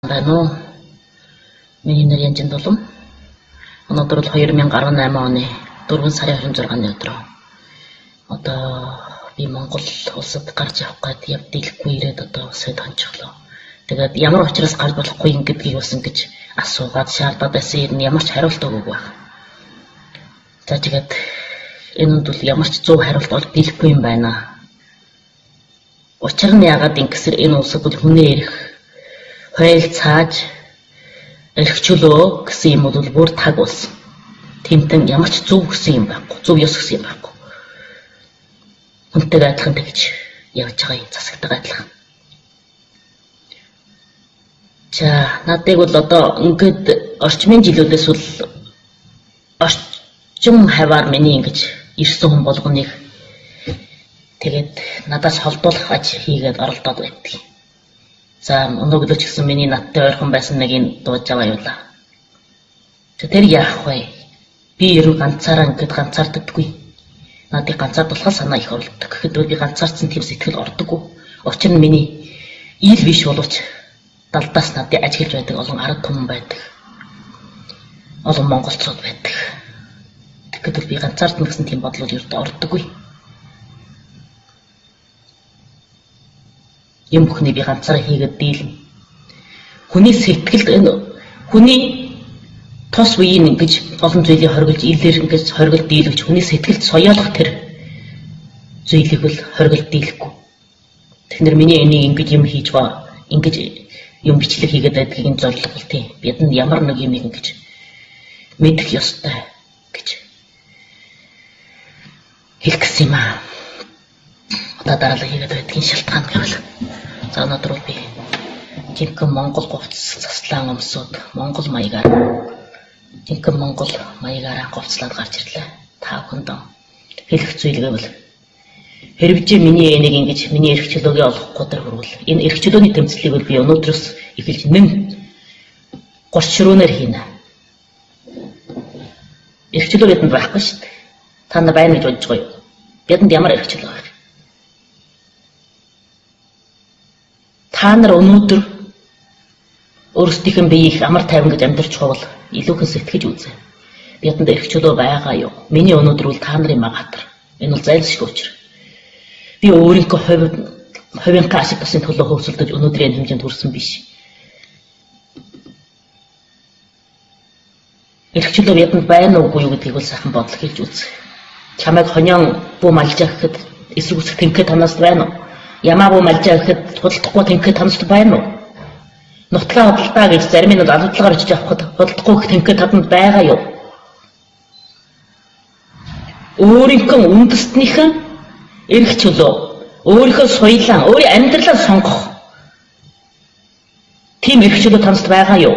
Байна уу? Миний нэр Янжин Дулам. Өнөөдөр бол 2018 оны 4 сарын 26-ны өдөр. Одоо би Монгол улсад гарч явах гээд явдэлгүй ирээд одоо сайд хончихлоо. Тэгээд ямар учраас гарч болохгүй юм гэдгийг бас ингэж асуугаад шаардаад байсан юм ямар ч хариулт өгөөгүй байна. За тэгээд энэнд бол ямар ч зөв хариулт олж дийлэхгүй юм байна. Учир нь яагаад ингэсэр энэ улсад бол хүнээ эрх хойл цааж эрх чөлөө гэсэн юм бол бүр таг болсон. Тэмтэн ямар ч зөв гэсэн юм байхгүй, зөв ёс гэсэн юм байхгүй. Хүнтэйг адилхан тэгж явж байгаа юм, засагтайгаа адилхан. За, надыг бол одоо ингээд орчмын жилүүдээс бол орчим хаваар миний ингэж ирсэн хүн болгоныг тэгээд надаас холдуулах аж хийгээд оролдоод байдаг. За, өнөөглөө ч гэсэн миний надтай ойрхон байсан нэг юм дууж аваа юулаа. Тэр яах вэ? Би ер нь ганцаараа ингээд ганцаарддаггүй. Надыг ганцаардуулах санаа их оролддог. Тэгэхэд би ганцаардсан тийм сэтгэл ордоггүй. Учир нь миний ил биш боловч далдаас надыг ажиглаж байдаг олон арга түмэн байдаг. Олон монголчууд байдаг. Тэгэхэд би ганцаардна гэсэн тийм бодол ердөө ордоггүй. Юм бүхний би ганцаараа хийгээд дийлнэ. Хүний сэтгэлд энэ хүний тус үеийн ингэж олон зүйлийг хоригдж илэр ингэж хоригд дийлвч хүний сэтгэлд соёолох тэр зүйлийг бол хоригд дийлэхгүй. Тэгэхээр миний энийг ингэж юм хийж байгаа, ингэж юм бичлэг хийгээд байдгийг энэ зорилго бол тийм. Бидэнд ямар нэг юм ингэж мэдэх ёстой гэж хэлэх гэсэн юм аа. Одоо дараалал хийгээд байдгийн шалтгаан гэвэл за өнөөдөр бол би жинхэнэ Монгол хувцас заслан өмсөд Монгол маягаар жинхэнэ Монгол маягаараа хувцлаад гарч ирлээ. Та бүхэнд хэлэх зүйл гэвэл хэрвээ миний энийг ингэж миний эрх чөлөөгээ олохгүй тэр хүрвэл энэ эрх чөлөөний тэмцлийг бол би өнөөдрөөс эхэлж нэн 30 ширүүнээр хийнэ. Эрх чөлөө бидэнд байхгүй шүү дээ. Та нар байна гэж бодож байгаа юу? Бидэнд ямар эрх чөлөө байх? Та нар өнөөдөр өөрсдийнх нь биеийг амар тайван гэж амьдарч байгаа бол илүүхэн сэтгэж үзье. Бидэнд эрх чөлөө байгаа юу? Миний өнөөдөр бол та нарын магатар. Энэ бол зайлшгүй учир. Би өөрийнхөө хувийнхаа ашиг тусын төлөө хөөцөлдөж өнөөдрийн энэ хэмжээнд хүрсэн биш. Эрх чөлөө бидэнд байна уугүй юу гэдгийг бол сайхан бодлоо хэлж үзье. Чамайг хонион бүү малжаа гэхэд эсрэг үсэх тэнхээ танаас байна уу? Ямаа бүү малжаа гэхэд худалдахгүй тэнхээ танаас байна уу? Нутгаа худалдаа гэж зарим нь алудлагаар очиж авахд худалдахгүй гэх тэнхээ таданд байгаа юу? Өөрийнхөө үндэстнийхэн эрх чөлөө, өөрийнхөө соёлоо, өөрийн амьдралаа сонгох тийм эрх чөлөө танаас байгаа юу?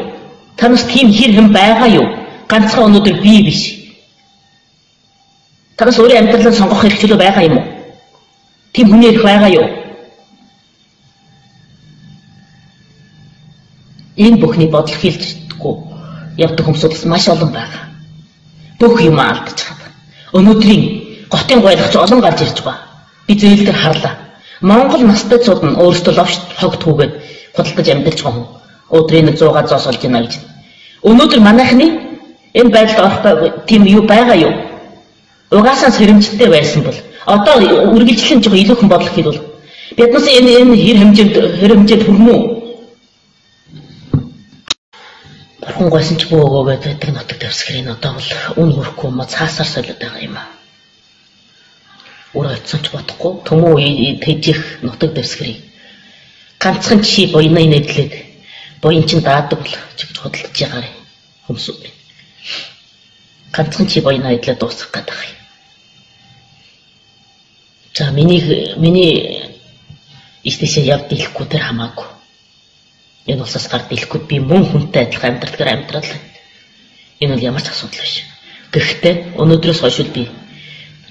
Танаас тийм хэр хэм байгаа юу? Ганцхан өнөөдөр би биш. Танаас өөрийн амьдралаа сонгох эрх чөлөө байгаа юм уу? Тийм хүний эрх байгаа юу? Энэ бүхний бодол хийлдэггүй явдаг хүмүүсүүд бас маш олон байгаа. Бүх юм алдаж байгаа. Өнөөдрийн готын гойлогч олон гарч ирж байгаа. Би зээл дээр харлаа. Монгол настайцууд нь өөрсдөө ловш хог түүгээд худалдаж амьдарч байгаа хүн. Өдрийн 100 зоос олж байна гэж. Өнөөдөр манайхны энэ байдалд орох тийм юу байгаа юу? Угаасаа сэрэмжтэй байсан бол одоо үргэлжлэн жоо илүүхэн бодол хийлвэл биднээс энэ хэр хэмжээнд хүрмүү? Бурхан гойсон ч бүү өгөө гэдэг нутаг дэвсгэрийн одоо бол үн хүрхгүй юм а цаасаар солиод байгаа юм аа. Өөр очсон ч бодохгүй төмөө тэжих нутаг дэвсгэрийг ганцхан чи буянаа нэдлээд буян чин даадаг бол чигж худалдаж байгаарэ хүмүүсүүд. Ганцхан чи буянаа эдлээ дуусгах гэдэг юм. За миний иштэшээ явд дийлэхгүй тэр хамаагүй. Энэ улсаас гар дийлэхгүй би мөн хүнтэй адилхан амьдралгаар амьдрал. Энэ бол ямар ч асуудал биш. Гэхдээ өнөөдрөөс хойш би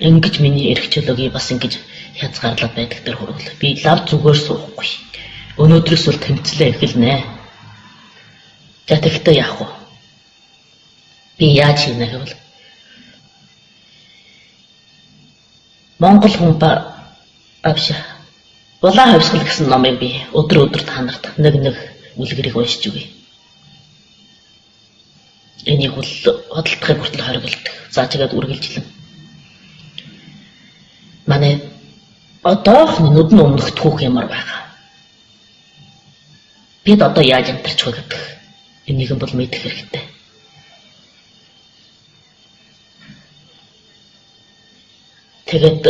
ингэж миний эрх чөлөөгийг бас ингэж хязгаарлаад байдаг тэр хүрвэл би лав зүгээр суухгүй. Өнөөдрөөс бол тэмцлээ эхэлнэ. За тэгэхдээ яах вэ? Би яаж хийнэ гэвэл Монгол хүн ба авшаа. Улаан хувьсгал гэсэн номыг би өдөр өдөр та нарт нэг нэг үлгэрийг уншиж өгье. Энийг бол худалдахыг хүртэл хориглодог. За чигээд үргэлжлэн. Манай одоохны нүдэн өмнөх түүх ямар байгаа. Бид одоо яаж амьдарч байгаа гэдэг энийг нь бол мэдэх хэрэгтэй. Тэгээд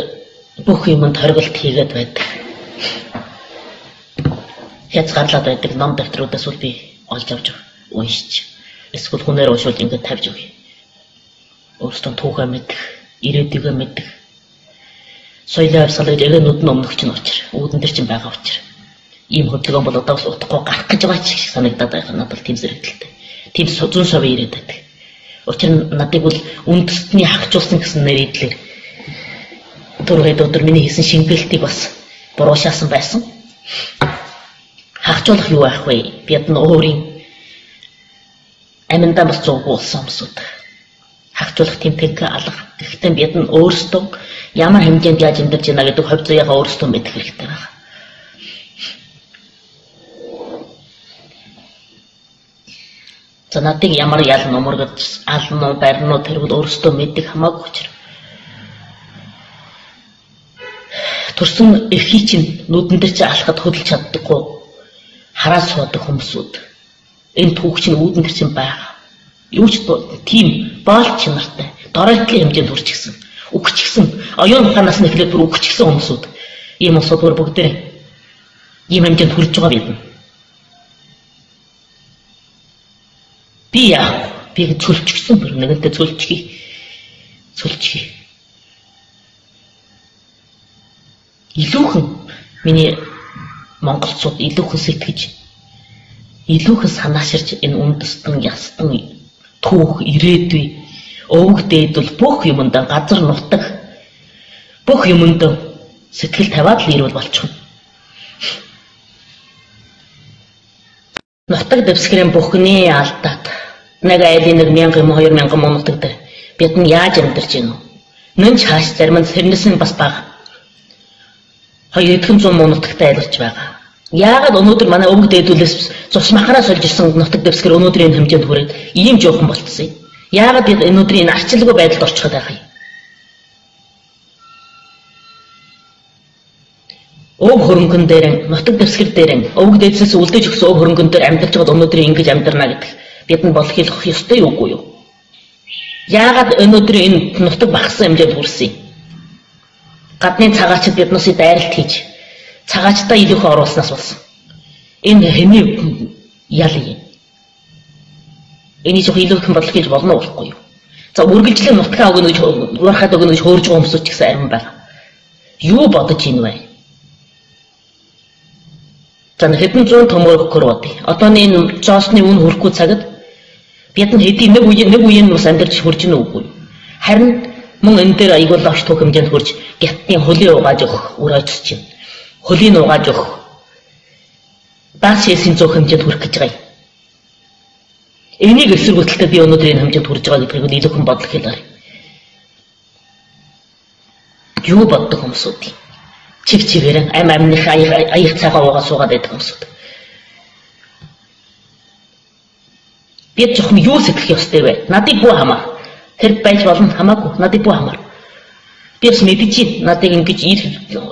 бүх юмд хориглолт хийгээд байдаг. Хязгаарлаад байдаг ном дэвтрүүдээс бол би олж авч уншиж эсвэл хүнээр уншвал ингээд тавьж өгье. Өөрсдөө түүхээ мэдэх, ирээдүйгээ мэдэх. Соёлын явсгал гэж эгэн нүдэн өмнөх чинь учир, үүдэн дээр чинь байгаа учир. Ийм хөдөлгөөн бол одоо бас утгагүй гарах гэж байгаа ч шиг санагдаад байгаа. Надад бол тийм зэрэгдэлтэй. Тийм зүүн совын ирээд байдаг. Учир нь надыг бол үндэстний хахжуулсан гэсэн нэр идлэр түргээд өдөр миний хийсэн шингэлтийг бас буруушаасан байсан. Хахжуулах юу байх вэ? Бид нь өөрийн аминдаа бас зовгүй болсон хүмүүсүүд. Хахжуулах тэмдэг алга. Гэхдээ бид нь өөрсдөө ямар хэмжээнд яаж амьдарч байна гэдэг хувь заяагаа өөрсдөө мэдэх хэрэгтэй байна. За надыг ямар ял нумаргаж ална уу барина уу тэр бол өөрсдөө мэдэх хамаагүй учир. Төрсөн эрхий чинь нүдэн дээр чи алхахад хөдөлж чаддаггүй хараа суудаг хүмүүсүүд. Энэ түүх чинь үүдэн дээр чинь байгаа. Юу ч тийм боол чанартай доройтлын хэмжээнд хүрчихсэн. Үгчгсэн оюун ухаанаас нь эхлээд бүр үгчгсэн хүмүүсүүд. Ийм улсууд бүр бүгдээрээ ийм хэмжээнд хүрж байгаа бид. Би яах вэ? Би цөлчгсөн бүр нэгэнтээ цөлчгий. Цөлчгий. Илүүхэн миний монголчууд илүүхэн сэтгэж, илүүхэн санааширч энэ үндэстэн, ястан, түүх, ирээдүй, өвөг дээдвэл бүх юмдаа газар нутаг бүх юмд сэтгэл тавиад л ирвэл болчихно. Нутаг дэвсгэрийн бүхний алдаад нэг айлын нэг 1000 юм 2000 муу нутаг дээр бид нь яаж амьдарч байна вэ? Нэн чааш зарим нь тэрнээс нь бас бага. 200 муу нутагтай айлгаж байгаа. Яагаад өнөөдөр манай өвөг дээдүүлээс цус махараа сольж ирсэн нутаг дэвсгэр өнөөдөр энэ хэмжээнд хүрээд ийм жоохон болцсон юм? Яагаад бид өнөөдөр энэ арчилгүй байдалд орчиход байгаа юм? Өв хөрөнгөн дээр, нутаг дэвсгэр дээр, өвөг дээдсээс үлдээж өгсөн өв хөрөнгөн дээр амьдарч байгаад өнөөдөр ингэж амьдарна гэдэг бидэнд болох хэлэх ёстой үгүй юу? Яагаад өнөөдөр энэ нутаг багассан хэмжээнд хүрсэн юм? Гадны цагаачид биднээсээ дайралт хийж цагаачдаа илүүхэн оруулснаас болсон. Энэ хэний ял юм? Энийг жоох илүүхэн бодлого хийж болно уу болохгүй юу? За үргэлжлэн нутгаа өгнө гэж уурхаад өгнө гэж хөөрж байгаа хүмүүсүүд ч гэсэн арин байна. Юу бодож ийн вэ? За хэдэн зуун томоор бодъё. Одооны энэ зоосны үн хүрэхгүй цагт бид нь хэдий нэг үеийн нэг үеийн бас амьдарч хурж гэнэ үгүй. Харин мөн энэ дээр айгуул огш түүх хэмжээнд хурж гятны хөлийг угааж өгөх үр очиж чинь. Хөлийг угааж өгөх. Баас шээсийн зөөх хэмжээнд хүрэх гэж байгаа юм. Энийг эсэргүүцэлтэй би өнөөдөр энэ хэмжээнд хүрж байгаа гэдгийг илүүхэн бодлого хэлээрэй. Юу боддог хүмүүсүүд юм? Чиг чигээрэн ам амных аяг цагаа уугаа суугаад байдаг хүмүүсүүд. Бид жоохон юу сэтгэх ёстой вэ? Надыг бүү хамаа. Тэр байж болно хамаагүй. Надыг бүү хамаар. Би бас мэдэж байна. Надыг ингэж ир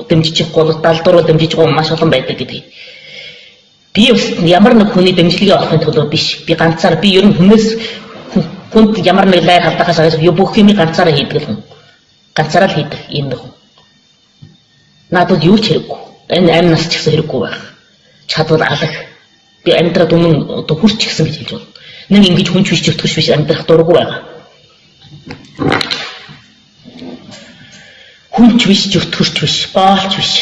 дэмжиж гол далдуруу дэмжиж байгаа маш олон байдаг гэдгийг. Би бас ямар нэг хүний дэмжлэгийг олохын төлөө биш. Би ганцаар би ер нь хүнээс хүнд ямар нэг лайр халдахаас аваад бүх юмыг ганцаараа хийдэг л хүн. Ганцаараа л хийдэг юм нэг хүн. Надад юу ч хэрэггүй. Энэ амь нас ч гэсэн хэрэггүй байх. Чадвал алах. Би амьдраад өмнө одоо хүрч гисэн гэж хэлж байна. Нэг ингэж хүнч биш чөтгөрч биш амьдрах дурггүй байгаа. Хүнч биш, чөтгөрч биш, боолч биш.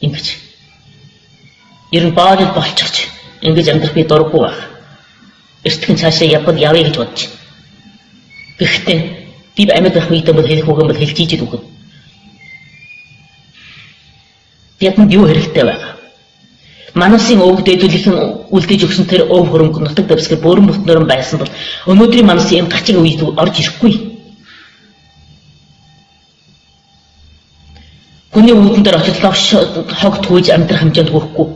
Ингэж. Ер нь боол болчихч ингэж амьдрах би дурггүй байх. Эртгэн цаашаа явбал явъя гэж бодож байна. Гэхдээ би амьд байх үедээ бол хэлэх үг юм бол хэлж ижил үг. Бидэнд юу хэрэгтэй байгаа? Манасын өвөг дээдүүлийнхэн үлдээж өгсөн тэр өв хөрөнгө нутаг дэвсгэр бүрэн бүтнээр байсан бол өнөөдрийн Манасын энэ гачиг үед орж ирэхгүй. Хүний үүдэн дээр очиж ловш хог түүж амьдрах хэмжээнд хүрэхгүй.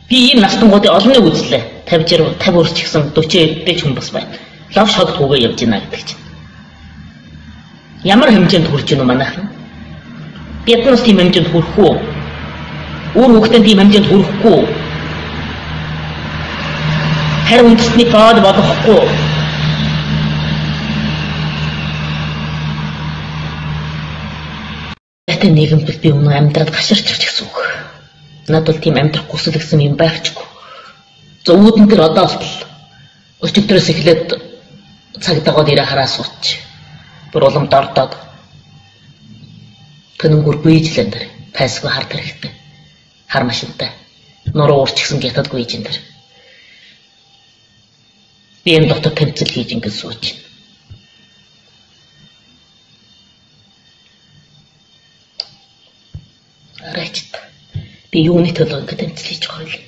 Би ийм настангуудын олныг үзлээ. 50 60 50 өрч гисэн 40 дэж хүн бас байна. Лав шогдгүйгээ явж байна гэдэг чинь. Ямар хэмжээнд хүрж гэнэ манайхан? Биднээс тийм хэмжээнд хүрэх үү? Үр хөвгтэн тийм хэмжээнд хүрэхгүй. Харин үндэстний бод болохгүй. Гэтэ нийгэмд би өмнө амьдрал гаширч гэсэн үг. Над бол тийм амьдрах хүсэл гэсэн юм байхчгүй. За үүдэн дээр одоо болтол өчигдрөөс эхлээд цаг дагууд ирээ хараа сууч. Бүр улам дордоод тэнэнгүр гүйжлэн дээр тайсгүй хар тэрхтэй. Хар машинтай. Нуруу уурч гисэн гятад гүйж энэ дэр. Би энэ дотор тэмцэл хийж ингэж сууч. Арайчт. Би юуны төлөө ингэж тэмцэл хийж байгаа вэ?